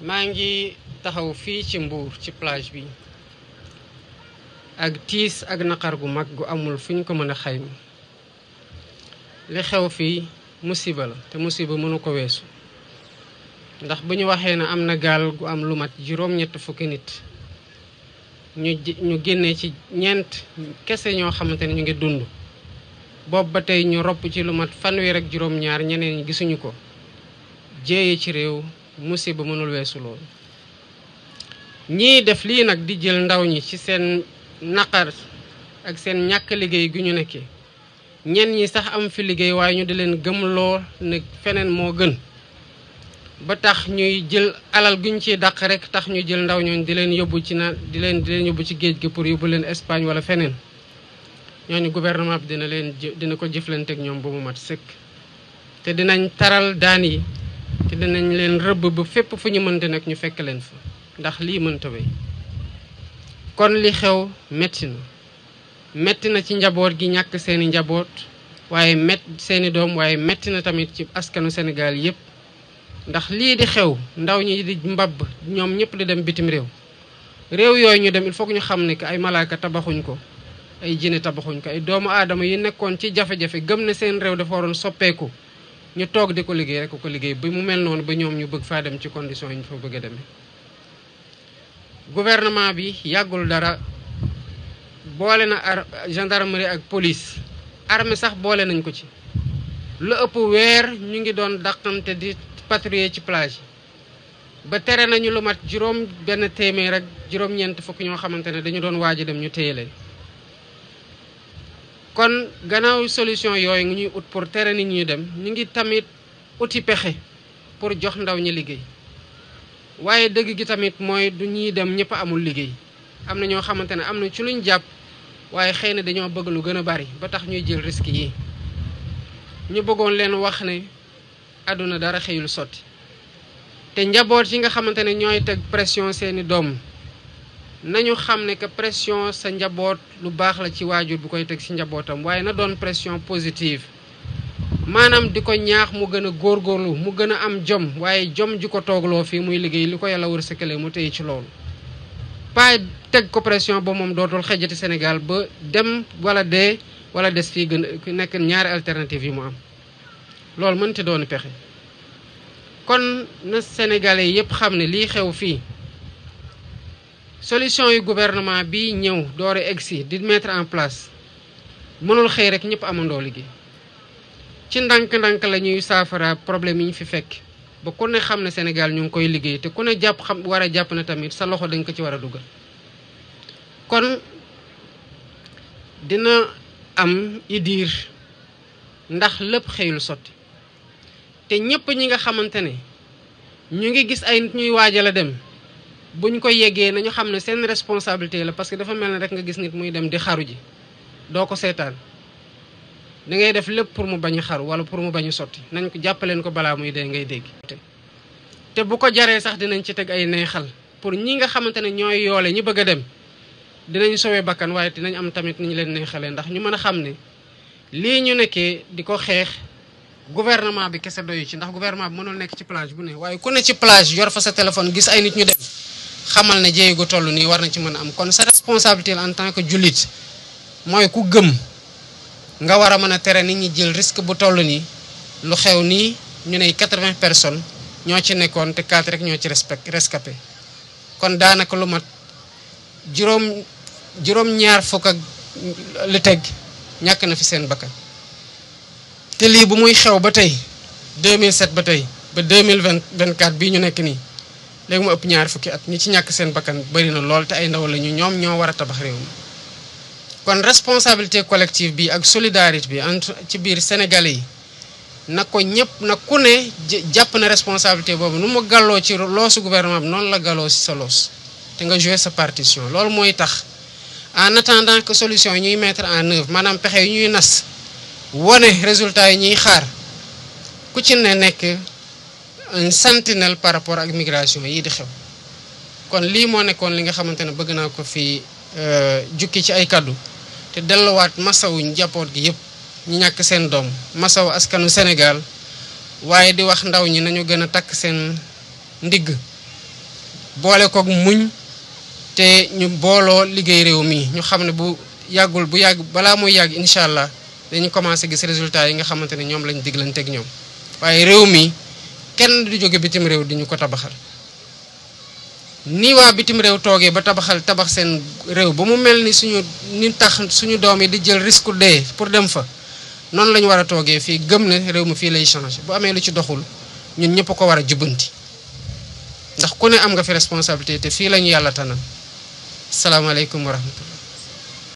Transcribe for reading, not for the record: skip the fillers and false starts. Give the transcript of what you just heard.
maa ngi taxaw fii ci Mbour ci plage bi ak tiis ak naqar gu mag gu amul fu ñu ko mën a xayma. li xew fii musiba la te musiba mënu ko weesu ndax bu ñu waxee ne am na gaal gu am lu mat juróom-ñett fukki nit ñu génnee ci ñeent kese ñoo xamante ne ñu ngi dund boobu ba tey ñu ropp ci lu mat fanweer ak juróom-ñaar ñeneen ñi gisuñu ko jéeye ci réew musiba mënul weesu loolu. ñii def lii nag di jël ndaw ñi ci seen naqar ak seen ñàkk liggéey gu ñu nekkee ñenn ñi sax am fi liggéey waaye ñu di leen gëmloo ne feneen moo gën ba tax ñuy jël alal guñ ciy dàq rek tax ñu jël ndaw ñooñu di leen yóbbu ci di leen yóbbu ci géej gi pour yóbbu leen Espagne wala feneen ñooñu gouvernement bi dina ko jëflante ak ñoom ba mu mat sëkk. te dinañ taral daan yi te dinañ leen rëbb ba fépp fu ñu mënte nag ñu fekk leen fa ndax lii mënta wéy. kon li xew metti na ci njaboot gi ñàkk seeni njaboot waaye seeni doom waaye metti na tamit ci askanu Sénégal yépp ndax lii di xew ndaw ñi di mbabb ñoom ñëpp di dem bitim réew yooyu ñu dem il faut que ñu xam ne que ay malaaka tabaxuñ ko ay jinne tabaxuñ ko ay doomu aadama yi nekkoon ci jafe-jafe gëm ne seen réew dafa waroon soppeeku ñu toog di ko liggéey rek ko liggéey ba mu mel noonu ba ñoom ñu bëgg faa dem ci condition yi ñu fa bëgg a demee. gouvernement bi yàggul dara boole na gendarmerie ak police armée sax boole nañ ko ci lu ëpp weer ñu ngi doon dàqante di patrouiller ci plage ba tere nañu lu mat benn téeméer ak juróom-ñeent fukk ñoo xamante ne dañu doon waaj a dem ñu téye leen. kon gannaaw solution yooyu ngi ñuy ut pour tere nit ñuy dem ñu ngi tamit uti pexe pour jox ndaw ñi liggéey waaye dëgg gi tamit mooy du ñuy dem ñëpp amul liggéey am na ñoo xamante ne am na ci luñ jàpp waaye xëy na dañoo bëgg lu gën a bari ba tax ñuy jël risque yi. ñu bëggoon leen wax ne àdduna dara xëyul sotti te njaboot yi nga xamante ne ñooy teg pression seeni doom nañu xam ne que pression sa njaboot lu baax la ci waajur bu koy teg ci njabootam waaye na doon pression positive maanaam di ko ñaax mu gën a góorgóorlu mu gën a am jom waaye jom ji ko toogloo fii muy liggéey li ko yàlla wërsëgale mu téye ci loolu. pas teg ko pression ba moom dootul xejjati Sénégal ba dem wala dee wala des fii gën nekk ñaari alternative yi mu am loolu mënti dooni pexe. kon na Sénégalais yépp xam ne lii xew fii solution yu gouvernement bi ñëw doore egsi di mettre en place mënul xëy rek ñëpp amandoo liggéey ci ndànk-ndànk la ñuy saafara problème yi ñu fi fekk ba ku ne xam ne Sénégal ñu ngi koy liggéey te ku ne war a jàpp na tamit sa loxo dañ ko ci war a dugal. kon dina am idiir ndax lépp xëyul sotti te ñëpp ñi nga xamante ne ñu ngi gis ay nit ñuy waajal a dem buñ ko yeggee nañu xam ne seen responsabilité la parce que dafa mel ne rek nga gis nit muy dem di xaru ji doo ko seetaan da ngay def lépp pour mu bañ a xaru wala pour mu bañ a sotti nañ ko jàppaleen ko balaa muy dee ngay dégg. te bu ko jaree sax dinañ ci teg ay neexal pour ñi nga xamante ne ñooy yoole ñi bëgg a dem dinañ sowee bakkan waaye dinañ am tamit ni ñu leen neexalee ndax ñu mën a xam ne lii ñu nekkee di ko xeex gouvernement bi kese doyu ci ndax gouvernement bi mënul nekk ci plage bu ne waaye ku ne ci plage yor fa sa téléphone gis ay nit ñu dem xamal ne jéego toll nii war na ci mën a am. kon sa responsabilité en tant que jullit mooy ku gëm nga war a mën a tere nit ñi jël risque bu toll nii lu xew nii ñu ne 80 personnes ñoo ci nekkoon te 4 rek ñoo ci rescapé kon daanaka lu mat juróom-ñaar fukk ak lu teg ñàkk na fi seen bakkan. te lii bu muy xew ba tey 2007 ba tey ba 2024 bii ñu nekk nii léegi mu ëpp ñaar fukki at ñi ci ñàkk seen bakkan bari na lool te ay ndaw lañu ñoom ñoo war a tabax réew mi. kon responsabilité collective bi ak solidarité bi entre ci biir sénégalais yi na ko ñëpp na ku ne jàpp na responsabilité boobu nu mu gàlloo ci loosu gouvernement bi noonu la gàlloo ci sa loos te nga jouer sa partition. loolu mooy tax en attendant que solution yi ñuy mettre en œuvre maanaam pexe yi ñuy nas wone résultat yi ñuy xaar ku ci ne nekk un sentinelle par rapport ak migration yi di xew. kon lii moo nekkoon li nga xamante ne bëgg naa ko fi jukki ci ay kaddu te delluwaat masawu njaboot gi yëpp ñu ñàkk seen doom masawu askanu Sénégal waaye di wax ndaw ñi nañu gën a takk seen ndigg boole koog muñ te ñu booloo liggéey réew mi ñu xam ne bu yàgg balaa muy yàgg incha allah dañu commencé gis résultats yi nga xamante ne ñoom lañ diglanteeg ñoom waaye réew mi kenn du jóge bitim réew di ñu ko tabaxal ni waa bitim réew toogee ba tabax seen réew ba mu mel ni suñu doom yi di jël risque dee pour dem fa noonu la ñu war a toogee fii gëm ne réew mi fii lay changé bu amee lu ci doxul ñun ñëpp ko war a jubbanti ndax ku ne am nga fi responsabilité te fii la ñu yàlla tanal salaamaaleykum wa rahmatullah